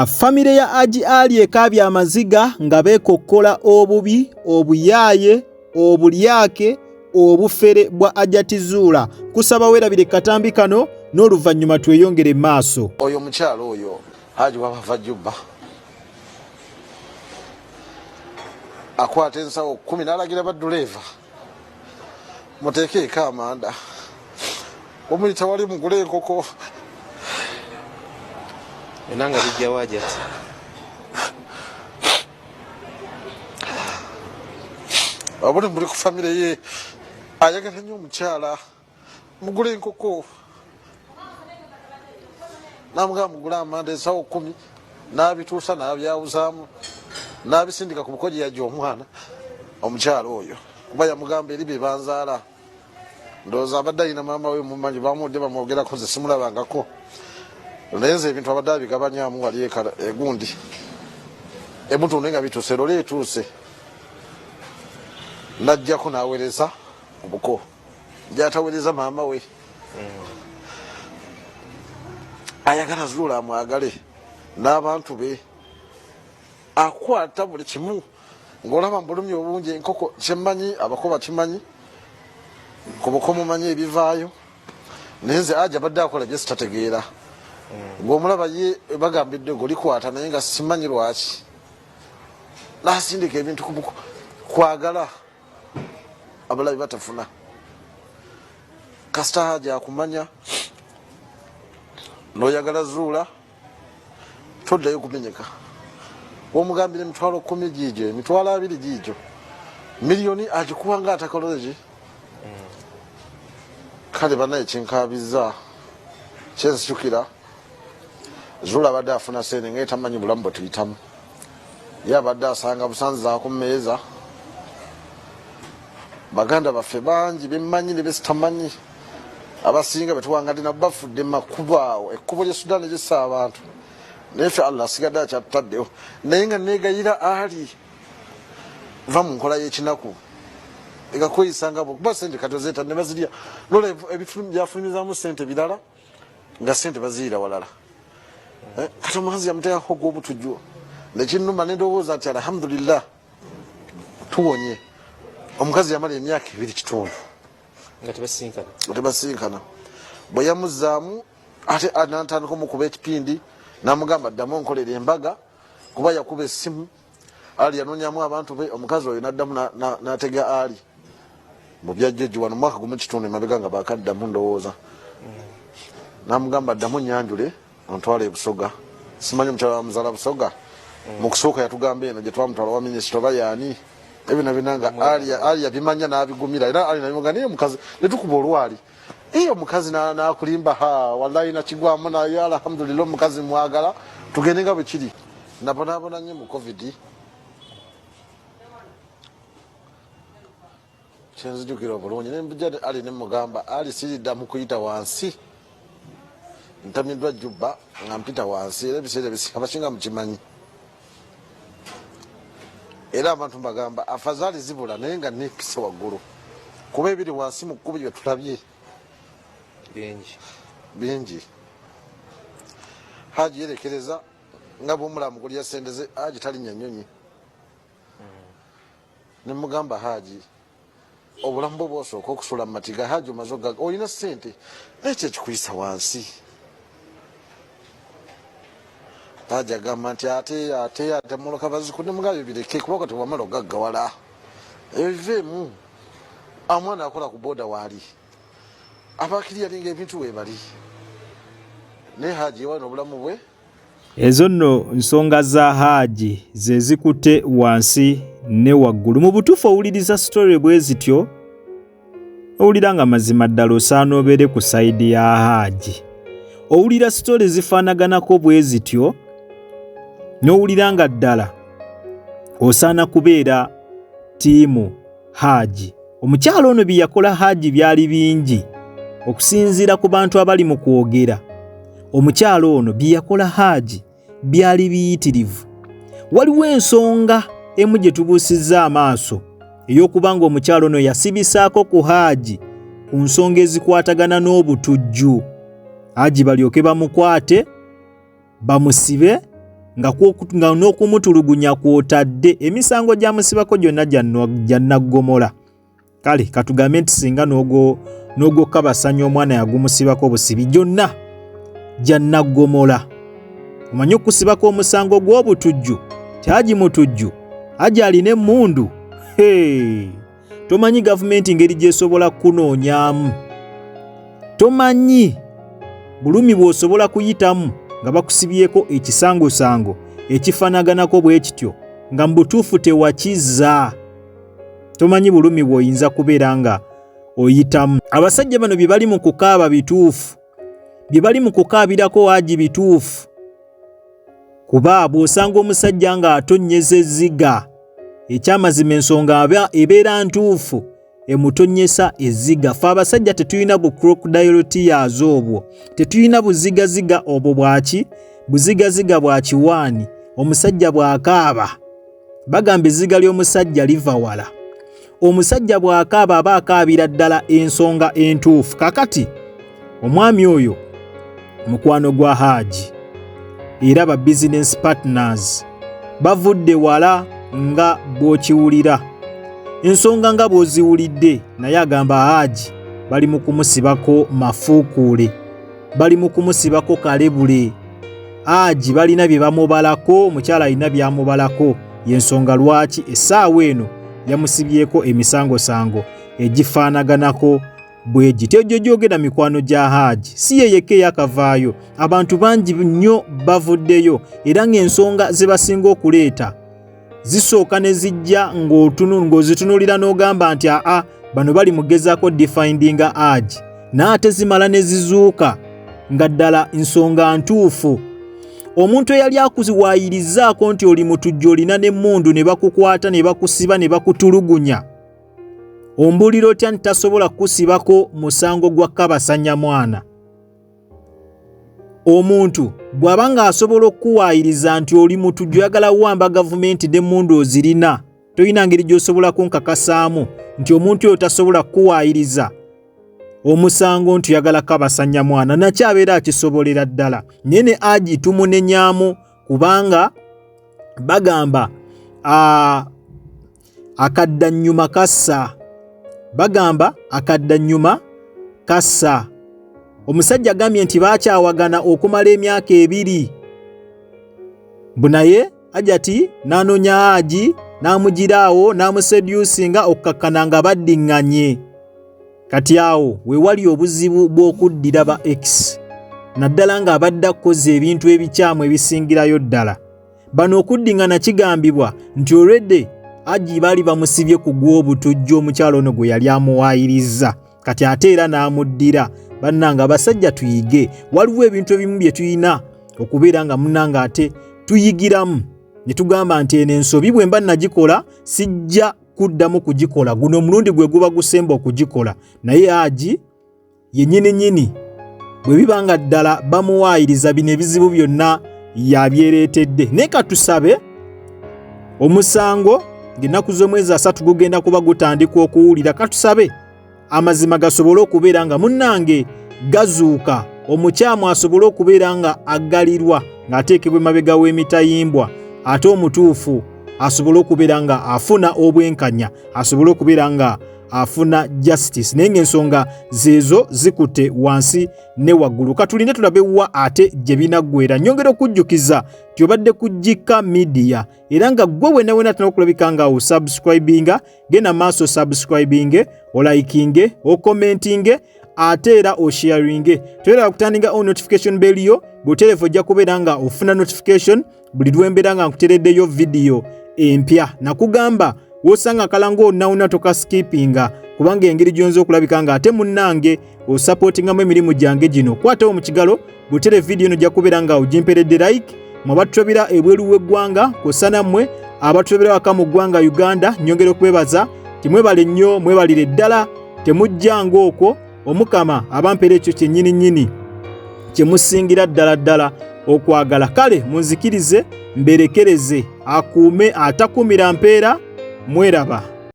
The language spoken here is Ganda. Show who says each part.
Speaker 1: Famire ya Haji Ali ekaabye amaziga nga beekokkola obubi, obuyaaye, obulyake, obufere bwa Hajati Zuula. Kusaba weerabire katambi kano n'oluvannyuma tweyongere maaso.
Speaker 2: Oyo omukyalo oyo Haji wabava Juba akwata ensawo 10 n'alagira badduleeva muteekeeko amanda omuli tewali mugule enkoko
Speaker 3: era nga bijja wajati
Speaker 2: obuli muli ku famire ye ayagala nnyo omukyala mugule enkoko namugamba mugule amanda ensawo 10 n'abituusa n'abyawuzaamu n'abisindika ku buko gye yajja omwana omukyala oyo kuba yamugamba eri be banzaala ndowooza abadde alina maama we mumanyi bamudde bamwogerako nze simulabangako naye nze ebintu abadde abigabanyamu wali egundi emutunde nga bituuse lole etuuse najjako n'awereza obuko gyatawereza maama we ayagala Zuula amwagale n'abantu be akwata buli kimu ng'olaba mu bulumi obungi enkoko kyemmanyi abako bakimanyi ku buko mumanyi ebivaayo naye nze aja abadde akola bye sitategeera ng'omulaba ye bagamba eddogo likwata naye nga simanyi lwaki nasindika ebintu ku buko kwagala abalabi batafuna kasita haja akumanya noyagala Zuula toddayo kumenyeka womugambira emitwalo 10 giigyo emitwalo 20 giigyo miliyoni agikuwa nga atakololeki kale banaye kinkabiza kyenzijukira Zuula abadde afuna sente nga etamanyi bulamu bwe tuyitamu ye abadde asanga busanzi ku mmeeza baganda baffe bangi bemmanyi ne besitamanyi abasinga betuwangadde nabo bafudde makubo awo ekkubo lye Sudan lisa abantu naye ffe Allah asigadde akyatutaddewo naye nga negayira ali va mu nkola y'ekinaku ekakweyisa nga kuba sente kati ozeeta ne bazirya nola byafulumizaamu sente birala nga sente baziyira walala kati omukazi yamuteekako gw'obutujju nekinuma nendowooza nti alhamdulillah tuwonye omukazi yamala emyaka 2 kitundu
Speaker 3: nga
Speaker 2: tebasinkana bwe yamuzzaamu ate nantandika omukuba ekipindi namugamba ddamu onkolera embaga kuba yakuba essimu Ali yanoonyamu abantu be omukazi oyo naddamu n'atega Ali mu byajjoji wano mwaka gumu kitundu emabega nga bakaddamu ndowooza namugamba ddamu nyanjule ontwala ebusoga simanyi omukyala wamuzaala busoga mu kusooka yatugamba eno gye twamutwala wa minisita oba yaani ebyo nabina nga Ali yabimanya n'abigumira era Ali nabimuga naye omukazi netukuba olwali iyo omukazi nakulimba ha wallahi nakigwamu naye alhamdulillah omukazi mwagala tugende nga bwe kiri nabonaabona nnyo mu covid kyenzijukira obulungi nembuja Ali nemugamba Ali siridda mu kuyita wansi ntamiddwa Juba nga mpita wansi era ebiseera ebisinga abasinga mukimanyi era abantu mbagamba afazaali zibula naye nga nepise waggulu kuba ebiri wansi mu kkubo bye tulabye bingi Haji yerekereza nga bwomulamu kulya sente ze Haji talinya nyonyi nemugamba Haji obulamu bwo bwosooka okusula mu matiga Haji omaze ogaga olina sente naye kyekikuyisa wansi Haji agamba nti ate ate ate moloka baziku nemugamba bireke kuba kati wamala ogaggawala ebyo biveemu omwana akola ku boda waali abakiri yalinga ebintu webali naye Haji yewana obulamu bwe.
Speaker 1: Ezo nno nsonga za Haji ze zikutte wansi ne waggulu. Mu butuufu owuliriza sitore bwe zityo owulira nga mazima ddala osaana obeere ku sayidi ya Haji. Owulira sitore zifaanaganako bwe zityo n'owulira nga ddala osaana kubeera ttiimu Haji. Omukyala ono bye yakola Haji byali bingi okusinziira ku bantu abali mu kwogera. Omukyala ono bye yakola Haji byali biyitirivu. Waliwo ensonga emu gye tubuusizza amaaso ey'okuba nga omukyala ono yasibisaako ku Haji ku nsonga ezikwatagana n'obutujju. Haji balyoke bamukwate bamusibe Nga n'okumutulugunya kw'otadde emisango gyamusibako gyonna gya naggomola. Kale katugambe nti singa n'ogwokukabasanya omwana yagumusibako busibi, gyonna gya naggomola. Omanyi okusibako omusango gw'obutujju, ti mutujju, Haji alina emmundu. Hey! Tomanyi gavumenti ngeri gy'esobola kukunoonyaamu, tomanyi bulumi bw'osobola kuyitamu nga bakusibyeko ekisangosango ekifaanaganako bwe kityo nga mu butuufu tewakizza. Tomanyi bulumi bw'oyinza kubeera nga oyitamu. Abasajja bano bye bali mu kukaaba bituufu, bye bali mu kukaabirako Haji bituufu, kuba bw'osanga omusajja ng'atonnyeza ezziga, ekyamazima ensonga ebeera ntuufu emutonnyesa ezziga. Ffe abasajja tetulina bu crocodile tears obwo, tetulina buzigaziga obwo bwaki, buzigaziga bwa kiwaani. Omusajja bw'akaaba, bagamba ezziga ly'omusajja liva wala. Omusajja bw'akaaba aba akaabira ddala ensonga entuufu. Kakati omwami oyo mukwano gwa Haji era ba business partners, bavudde wala nga bw'okiwulira ensonga nga bw'oziwulidde, naye agamba Haji bali mu kumusibako mafuukuule, bali mu kumusibako kalebule. Haji balina bye bamubalako, omukyala alina by'amubalako, y'ensonga lwaki essaawa eno yamusibyeko emisangosango egifaanaganako bwe gityo. Egyo gyogera mikwano gya Haji, si ye yekka eyakavaayo, abantu bangi nnyo bavuddeyo, era ng'ensonga ze basinga okuleeta zisooka ne zijja ng'ozitunuulira n'ogamba nti aa, bano bali mugezaako defendinga Haji, n'ate zimala ne zizuuka nga ddala nsonga ntuufu. Omuntu eyali akuwaayirizaako nti oli mutujju, olina n'emmundu, ne bakukwata ne bakusiba ne bakutulugunya, ombuulira otya nti tasobola kukusibako musango gwa kabasanya mwana? Omuntu bw'aba ng'asobola okukuwaayiriza nti oli mutujju, oyagala wamba gavumenti n'emmundu ozirina, tolina ngeri gy'osobola kunkakasaamu nti omuntu oyo tasobola kukuwaayiriza omusango nti oyagala kabasanya mwana. Nakyo abeera akisobolera ddala. Naye ne Haji tumunenyaamu kubanga bagamba akaddannyuma kassa, bagamba akaddannyuma kassa. Omusajja agambye nti baakyawagana okumala emyaka 2 mbu naye Hajati n'anoonya Haji n'amugiraawo n'amuseducinga okukakkana nga baddiŋŋanye. Kati awo we wali obuzibu bw'okuddira ba ex, naddala ng'abadde akkoze ebintu ebikyamu ebisingirayo ddala. Bano okuddiŋŋana kigambibwa nti olwedde Haji baali bamusibye ku gw'obutujju omukyalo ono gwe yali amuwaayirizza, kati ate era n'amuddira. Bannange abasajja tuyige, waliwo ebintu ebimu bye tulina okubeera nga munnange ate tuyigiramu ne tugamba nti eno ensobi bwe mba nagikola sijja kuddamu kugikola, guno omulundi gwe guba gusemba okugikola. Naye Haji yennyini nnyini bwe biba nga ddala bamuwaayiriza bino ebizibu byonna yabyereetedde. Naye katusabe omusango ng'ennaku z'omwezi 3 gugenda kuba gutandika okuwulira, katusabe amazima gasobole okubeera nga munnange gazuuka, omukyamu asobole okubeera nga aggalirwa ng'ateekebwa emabega w'emitayimbwa, ate omutuufu asobole okubeera nga afuna obwenkanya, asobole okubeera nga afuna justice. Naye ng'ensonga zeezo zikutte wansi ne waggulu, katulinde tulabe wa ate gye binaggwera. Nnyongera okujjukiza nti obadde ku Gika Media, era nga ggwe wena wena tuna okulabika nga osubscribinga, genda maaso subscribinge, olikinge, okommentinge, ate era osharinge. Toyera kuturninga on notification bell yo bw'otereevu, ojja kubeera nga ofuna notification buli lwembeera nga nkutereddeyo vidiyo empya. Nakugamba wosanga akalango onawona tokaskipinga, kubanga engeri gy'oyinza okulabika nga ate munnange osupportingamu emirimu gyange gino. Kwatawo mu kigalo butere vidiyo eno, ojja kubeera nga ogimperedde like. Mwe abatulabira ebweru w'eggwanga kw'ossa nammwe abatulabira waka mu ggwanga Uganda, nnyongera okwebaza timwebale nnyo, mwebalire ddala, temujjanga okwo. Omukama abampeera ekyo kyennyini nnyini kye musingira ddala ddala okwagala. Kale munzikirize mberekereze, akuume atakuumira mpeera. Mweraba.